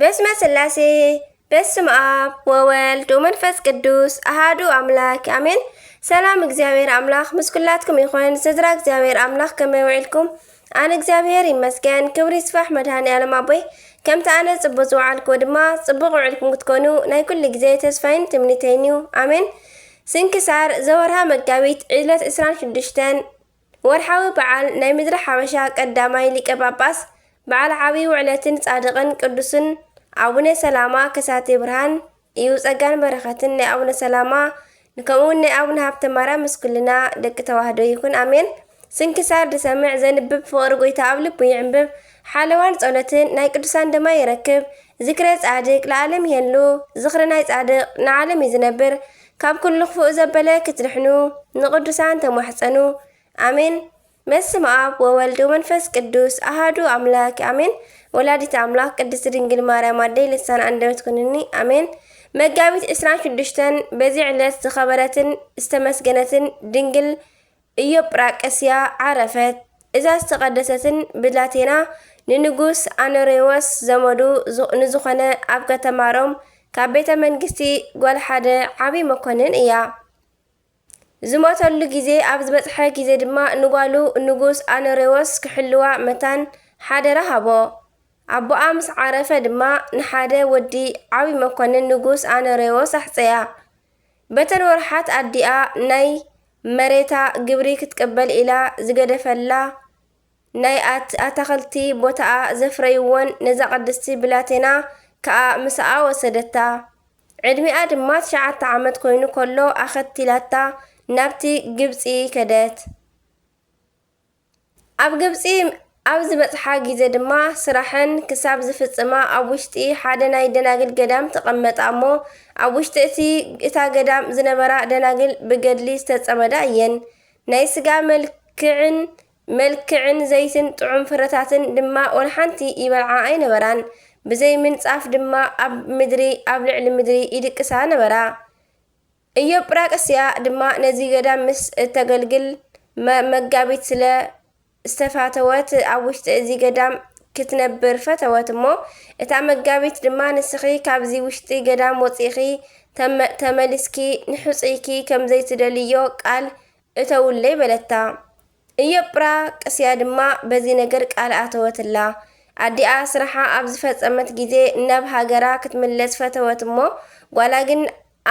በስመ ስላሴ፣ በስመ ኣብ ወወልድ ወመንፈስ ቅዱስ ኣሃዱ ኣምላክ ኣሜን። ሰላም እግዚኣብሔር ኣምላኽ ምስ ኩላትኩም ይኹን። ስድራ እግዚኣብሔር ኣምላኽ ከመይ ውዒልኩም? ኣነ እግዚኣብሔር ይመስገን፣ ክብሪ ይስፋሕ መድኃኔ ዓለም ኣቦይ። ከምቲ ኣነ ጽቡቕ ዝወዓልኩዎ ድማ ጽቡቕ ውዒልኩም ክትኮኑ ናይ ኩሉ ግዜ ተስፋይን ትምኒተይን እዩ። ኣሜን። ስንክሳር ዘወርሃ መጋቢት ዕለት ዕስራን ሽዱሽተን ወርሓዊ በዓል ናይ ምድሪ ሓበሻ ቀዳማይ ሊቀ ጳጳስ በዓል ዓብዪ ውዕለትን ጻድቕን ቅዱስን ኣቡነ ሰላማ ከሳቴ ብርሃን እዩ። ጸጋን በረኸትን ናይ ኣቡነ ሰላማ ከምኡውን ናይ ኣቡነ ሃብተ ማርያም ምስ ኩልና ደቂ ተዋህዶ ይኹን፣ ኣሜን። ስንክሳር ዝሰምዕ ዘንብብ ፍቕሪ ጎይታ ኣብ ልቡ ይዕንብብ። ሓለዋን ጸሎትን ናይ ቅዱሳን ደማ ይረክብ። ዝክረ ጻድቅ ለዓለም ይሄሉ። ዝኽሪ ናይ ጻድቅ ንዓለም እዩ ዝነብር። ካብ ኩሉ ክፉእ ዘበለ ክትድሕኑ ንቅዱሳን ተማሕጸኑ። ኣሜን። በስመ ኣብ ወወልድ ወመንፈስ ቅዱስ ኣሃዱ ኣምላክ ኣሜን። ወላዲተ ኣምላክ ቅድስት ድንግል ማርያም ኣደይ ልሳን ኣንደበት ኩንኒ። ኣሜን። መጋቢት ዕስራን ሽዱሽተን በዚ ዕለት ዝኸበረትን ዝተመስገነትን ድንግል ኢዮጵራቅስያ ዓረፈት። እዛ ዝተቐደሰትን ብላቴና ንንጉስ ኣኖሬዎስ ዘመዱ ዝ-፣ ንዝኾነ ኣብ ከተማ ሮም ካብ ቤተ መንግስቲ ጓል ሓደ ዓብዪ መኮንን እያ። ዝሞተሉ ግዜ ኣብ ዝበጽሐ ግዜ ድማ ንጓሉ ንጉስ ኣኖሬዎስ ክሕልዋ መታን ሓደራ ሃቦ። ኣቦኣ ምስ ዓረፈ ድማ ንሓደ ወዲ ዓብዪ መኮንን ንጉስ ኣኖሬዎስ ኣሕጸያ። በተን ወርሓት ኣዲኣ ናይ መሬታ ግብሪ ክትቅበል ኢላ ዝገደፈላ ናይ ኣት-፣ ኣታኽልቲ ቦታኣ ዘፍረይዎን ነዛ ቅድስቲ ብላቴና ከኣ ምሳኣ ወሰደታ። ዕድሚኣ ድማ ትሽዓተ ዓመት ኮይኑ ከሎ ኣኸቲላታ ናብቲ ግብጺ ከደት። ኣብ ግብጺ ኣብ ዝበጽሓ ግዜ ድማ ስራሐን ክሳብ ዝፍጽማ ኣብ ውሽጢ ሓደ ናይ ደናግል ገዳም ተቐመጣ እሞ፣ ኣብ ውሽጢ እቲ፣ እታ ገዳም ዝነበራ ደናግል ብገድሊ ዝተጸመዳ እየን። ናይ ስጋ መልክዕን፣ መልክዕን ዘይትን ጥዑም ፍረታትን ድማ ወላ ሓንቲ ይበልዓ ኣይነበራን። ብዘይ ምንጻፍ ድማ ኣብ ምድሪ፣ ኣብ ልዕሊ ምድሪ ይድቅሳ ነበራ። ኢዮጵራቅስያ ድማ ነዚ ገዳም ምስ እተገልግል መ-፣ መጋቢት ስለ ዝተፋተወት ኣብ ውሽጢ እዚ ገዳም ክትነብር ፈተወት እሞ፣ እታ መጋቢት ድማ ንስኺ ካብዚ ውሽጢ ገዳም ወጺእኺ ተመ-፣ ተመሊስኪ ንሕጹይኪ ከም ዘይትደልዮ ቃል እተውለይ በለታ። ኢዮጵራቅስያ ድማ በዚ ነገር ቃል ኣተወትላ። ኣዲኣ ስራሓ ኣብ ዝፈጸመት ግዜ ናብ ሃገራ ክትምለስ ፈተወት እሞ፣ ጓላ ግን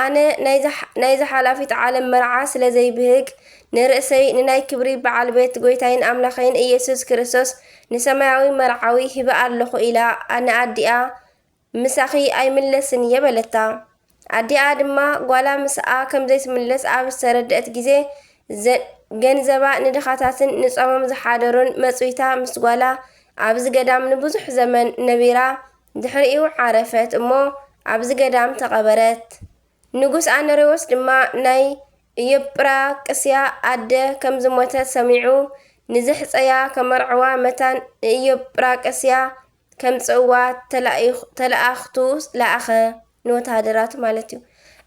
ኣነ ናይዛ፣ ናይዛ ሓላፊት ዓለም መርዓ ስለ ዘይብህግ፣ ንርእሰይ ንናይ ክብሪ በዓል ቤት ጐይታይን ኣምላኸይን ኢየሱስ ክርስቶስ ንሰማያዊ መርዓዊ ሂበ ኣለኹ ኢላ ንኣዲኣ ምሳኺ ኣይምለስን እየ በለታ። ኣዲኣ ድማ ጓላ ምስኣ ከም ዘይትምለስ ኣብ ዝተረድአት ግዜ፣ ዘ-፣ ገንዘባ ንድኻታትን ንጾሞም ዝሓደሩን መጽዊታ ምስ ጓላ ኣብዚ ገዳም ንብዙሕ ዘመን ነቢራ፣ ድሕሪኡ ዓረፈት እሞ ኣብዚ ገዳም ተቐበረት። ንጉስ ኣነሬዎስ ድማ ናይ ኢዮጵራቅስያ ኣደ ከም ዝሞተት ሰሚዑ፣ ንዘሕጸያ ከመርዕዋ መታን ንኢዮጵራቅስያ ከምጽእዋ ተላኢኽ-፣ ተላኣኽቱ ለኣኸ፣ ንወተሃደራቱ ማለት እዩ።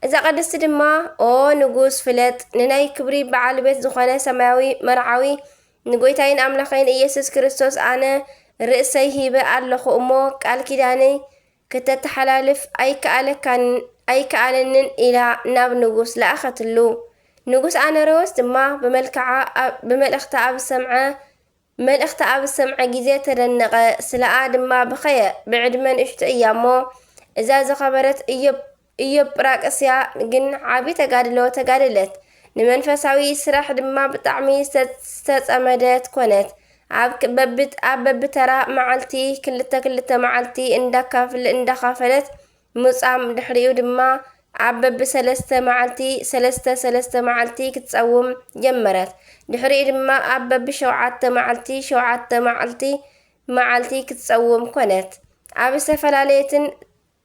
እዛ ቅድስቲ ድማ፣ "ኦ ንጉስ፣ ፍለጥ፣ ንናይ ክብሪ በዓል ቤት ዝኾነ ሰማያዊ መርዓዊ፣ ንጎይታይን ኣምላኸይን ኢየሱስ ክርስቶስ ኣነ ርእሰይ ሂበ ኣለኹ እሞ፣ ቃል ኪዳነይ ክተተሓላልፍ ኣይከኣለካን፣ ኣይከኣለንን" ኢላ ናብ ንጉስ ለኣኸትሉ። ንጉስ ኣነሬዎስ ድማ ብመልክዓ ኣብ፣ ብመልእኽታ ኣብ ዝሰምዐ፣ መልእኽታ ኣብ ዝሰምዐ ግዜ ተደነቐ፣ ስለኣ ድማ በኸየ። ብዕድመ ንእሽቶ እያ እሞ፣ እዛ ዝኸበረት ኢዮብ-፣ ኢዮጵራቅስያ ግን ዓቢ ተጋድሎ ተጋደለት። ንመንፈሳዊ ስራሕ ድማ ብጣዕሚ ዝተ-፣ ዝተጸመደት ኮነት። ኣብ ክ-፣ በብት-፣ ኣብ በብተራ መዓልቲ ክልተ ክልተ መዓልቲ እንዳካፍል-፣ እንዳኻፈለት ምጻም፣ ድሕሪኡ ድማ ኣብ በብሰለስተ መዓልቲ፣ ሰለስተ፣ ሰለስተ መዓልቲ ክትጸውም ጀመረት። ድሕሪኡ ድማ ኣብ በብሸውዓተ መዓልቲ፣ ሸውዓተ መዓልቲ፣ መዓልቲ ክትጸውም ኮነት። ኣብ ዝተፈላለየትን፣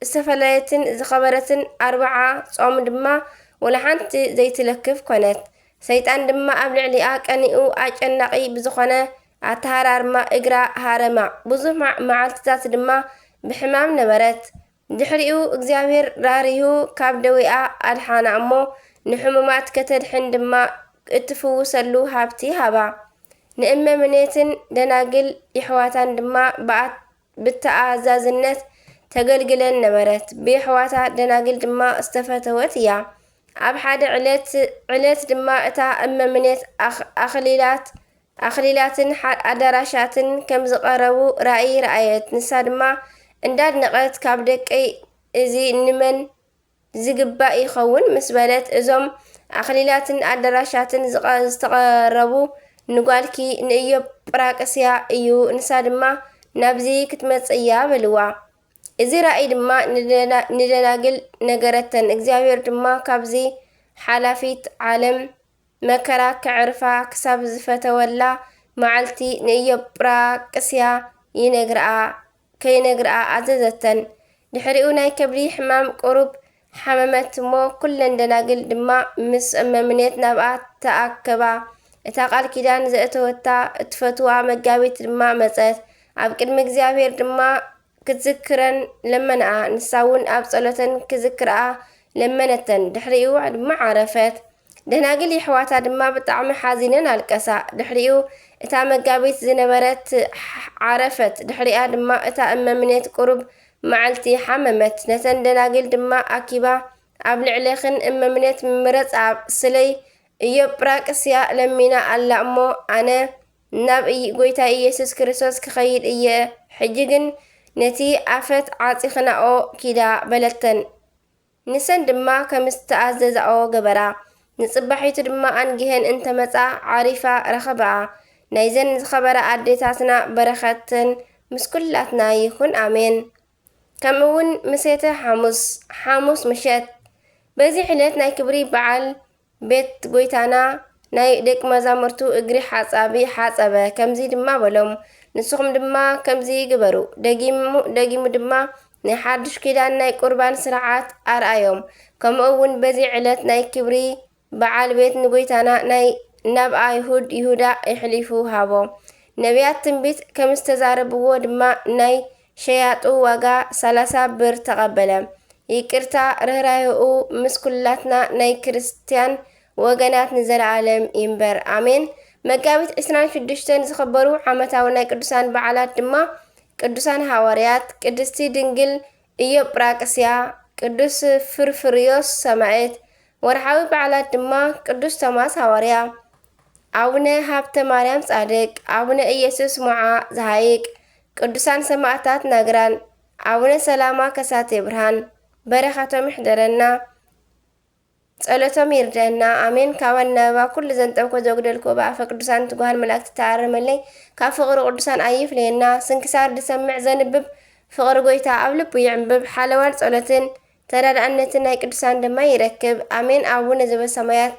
ዝተፈላለየትን ዝኸበረትን ኣርብዓ ጾም ድማ ወላ ሓንቲ ዘይትለክፍ ኮነት። ሰይጣን ድማ ኣብ ልዕሊኣ ቀኒኡ ኣጨናቒ ብዝኾነ ኣተሃራርማ እግራ ሃረማ። ብዙሕ መዓ-፣ መዓልትታት ድማ ብሕማም ነበረት። ድሕሪኡ እግዚኣብሔር ራህሪሁ ካብ ደዌኣ ኣድሓና እሞ፣ ንሕሙማት ከተድሕን ድማ እትፍውሰሉ ሃብቲ ሃባ። ንእመምኔትን ደናግል የሕዋታን ድማ ብኣ-፣ ብተኣዛዝነት ተገልግለን ነበረት። ብየሕዋታ ደናግል ድማ ዝተፈተወት እያ። ኣብ ሓደ ዕለት ዕለት ድማ እታ እመምኔት ኣኽ- ኣኽሊላት ኣኽሊላትን ሓ- ኣዳራሻትን ከም ዝቐረቡ ራእይ ረኣየት። ንሳ ድማ እንዳድነቐት፣ ካብ ደቀይ እዚ ንመን ዝግባእ ይኸውን? ምስ በለት፣ እዞም ኣኽሊላትን ኣዳራሻትን ዝቐ- ዝተቐረቡ ንጓልኪ ንእዮብ ጵራቅስያ እዩ፣ ንሳ ድማ ናብዚ ክትመጽእ እያ በልዋ። እዚ ራእይ ድማ ንደና- ንደናግል ነገረተን። እግዚኣብሔር ድማ ካብዚ ሓላፊት ዓለም መከራ ከዕርፋ ክሳብ ዝፈተወላ መዓልቲ ንእዮብ ጵራቅስያ ይነግርኣ ከይነግርኣ ኣዘዘተን። ድሕሪኡ ናይ ከብዲ ሕማም ቁሩብ ሓመመት እሞ፣ ኩለን ደናግል ድማ ምስ እመምኔት ናብኣ ተኣከባ። እታ ቃል ኪዳን ዘእተወታ እትፈትዋ መጋቢት ድማ መጸት። ኣብ ቅድሚ እግዚኣብሔር ድማ ክትዝክረን ለመንኣ። ንሳ እውን ኣብ ጸሎተን ክዝክርኣ ለመነተን። ድሕሪኡ ድማ ዓረፈት። ደናግል የሕዋታ ድማ ብጣዕሚ ሓዚነን ኣለቀሳ። ድሕሪኡ እታ መጋቢት ዝነበረት ዓረፈት። ድሕሪኣ ድማ እታ እመምኔት ቁሩብ መዓልቲ ሓመመት። ነተን ደናግል ድማ ኣኪባ፣ ኣብ ልዕሌኽን እመምኔት ምረጻ፣ ስለይ እዮብ ጵራቅስያ ለሚና ኣላ እሞ፣ ኣነ ናብ እይ- ጎይታ ኢየሱስ ክርስቶስ ክኸይድ እየ። ሕጂ ግን ነቲ ኣፈት ዓጺኽናኦ ኪዳ በለተን። ንሰን ድማ ከም ዝተኣዘዛኦ ገበራ። ንጽባሒቱ ድማ ኣንጊሀን እንተመጻ ዓሪፋ ረኸባኣ። ናይዘን ዝኸበራ ኣዴታትና በረኸተን ምስ ኩላትና ይኹን። ኣሜን። ከምኡ እውን ምሴተ ሓሙስ፣ ሓሙስ ምሸት፣ በዚ ዕለት ናይ ክብሪ በዓል ቤት ጎይታና ናይ ደቂ መዛሙርቱ እግሪ ሓጻቢ ሓጸበ። ከምዚ ድማ በሎም፣ ንስኹም ድማ ከምዚ ግበሩ። ደጊሙ ደጊሙ ድማ ናይ ሓድሽ ኪዳን ናይ ቁርባን ስርዓት ኣርኣዮም። ከምኡ እውን በዚ ዕለት ናይ ክብሪ በዓል ቤት ንጎይታና ናይ ናብ ኣይሁድ ይሁዳ የሕሊፉ ሃቦ። ነቢያት ትንቢት ከም ዝተዛረብዎ ድማ ናይ ሸያጡ ዋጋ ሰላሳ ብር ተቐበለ። ይቅርታ ርህራሄኡ ምስ ኩላትና ናይ ክርስትያን ወገናት ንዘለኣለም ይንበር። ኣሜን። መጋቢት ዕስራን ሽዱሽተን ዝኸበሩ ዓመታዊ ናይ ቅዱሳን በዓላት ድማ ቅዱሳን ሃዋርያት፣ ቅድስቲ ድንግል ኢዮጵራቅስያ፣ ቅዱስ ፍርፍርዮስ ሰማዕት። ወርሓዊ በዓላት ድማ ቅዱስ ቶማስ ሃዋርያ፣ ኣቡነ ሃብተ ማርያም ጻድቅ፣ ኣቡነ ኢየሱስ ሞዓ ዝሃይቅ፣ ቅዱሳን ሰማዕታት ናግራን፣ ኣቡነ ሰላማ ከሳቴ ብርሃን። በረኸቶም ይሕደረና፣ ጸሎቶም ይርደና። ኣሜን። ካብ ኣናብባ ኩሉ ዘንጠብኮ ዘጉደልኮ ብኣፈ ቅዱሳን ትጉሃን መላእክቲ ተኣረመለይ። ካብ ፍቕሪ ቅዱሳን ኣይፍለየና። ስንክሳር ዝሰምዕ ዘንብብ ፍቕሪ ጎይታ ኣብ ልቡ ይዕንብብ። ሓለዋን ጸሎትን ተራዳእነትን ናይ ቅዱሳን ድማ ይረክብ። ኣሜን። ኣቡነ ዘበሰማያት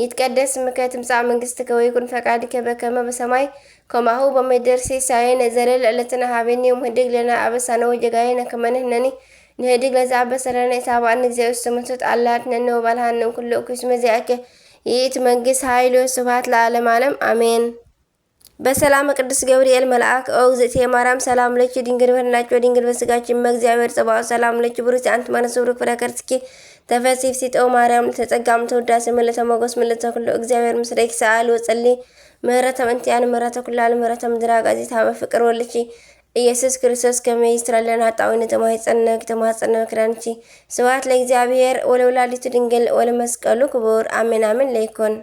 ይትቀደስ ስምከ ትምጻእ መንግስትከ ወይኩን ፈቃድከ በከመ በሰማይ ከማሁ በምድር። ሲሳየነ ዘለለ ዕለትነ ሀበነ ዮም ህድግ ለነ አበሳነ ወጌጋየነ ከመ ንሕነኒ ንህድግ ለዘአበሰ ለነ ኢታብአነ እግዚኦ ውስተ መንሱት አላ አድነነ ወባልሃነ እምኩሉ እኩይ እስመ ዚአከ ይእቲ መንግስት ኃይል ወስብሐት ለዓለመ ዓለም አሜን። በሰላመ ቅዱስ ገብርኤል መልአክ ኦ እግዝእትየ ማርያም ሰላም ለኪ ድንግል በድናኪ ወድንግል በስጋኪ እመ እግዚአብሔር ጸባኦት ሰላም ለኪ ብሩክቲ አንቲ ማርያም ስብሩክ ፍሬ ከርስኪ ተፈሲ ፍሲጦ ማርያም ለተጸጋ ምልዕተ ውዳሴ ምልዕተ ሞገስ ምልዕተ ኩሉ እግዚአብሔር ምስሌኪ ሰአሊ ወጸሊ ምህረተ ምእንቲአነ ምህረተ ኩሉ ዓለም ምህረተ ምድር አጋዚት ሀበ ፍቅር ወልኪ ኢየሱስ ክርስቶስ ከመ ይስትረለን ኃጣውነ ተማሂጸነ ተማጸነ ክዳንኪ። ስብሐት ለእግዚአብሔር ወለወላዲቱ ድንግል ወለመስቀሉ ክቡር አሜን አሜን ለይኩን።